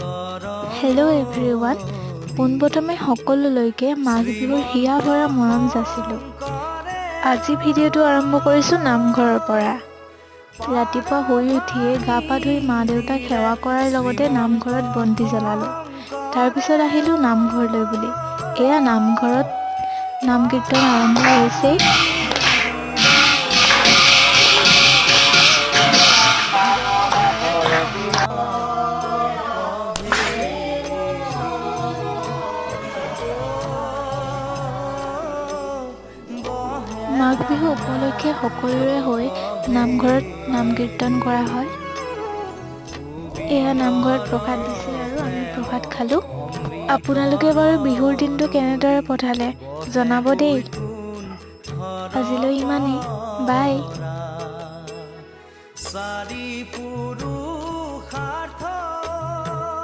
Hello' everyone, পোনপ্ৰথমে সকলোলৈকে মাঘ বিহুৰ হিয়া ভৰা মৰম যাচিলোঁ। আজি ভিডিঅ'টো আৰম্ভ কৰিছোঁ নামঘৰৰ পৰা। ৰাতিপুৱা শুই উঠিয়ে গা পা ধুই মা দেউতাক সেৱা কৰাৰ লগতে নামঘৰত বন্তি জ্বলালোঁ। তাৰপিছত আহিলোঁ নামঘৰলৈ বুলি। এয়া নামঘৰত নাম কীৰ্তন আৰম্ভ হৈছেই। মাঘ বিহু উপলক্ষে সকলোৰে হৈ নামঘৰত নাম কীৰ্তন কৰা হয়। এয়া নামঘৰত প্ৰসাদ দিছে আৰু আমি প্ৰসাদ খালোঁ। আপোনালোকে বাৰু বিহুৰ দিনটো কেনেদৰে পঠালে জনাব দেই। আজিলৈ ইমানেই, বাই। চাৰি পুৰুষ।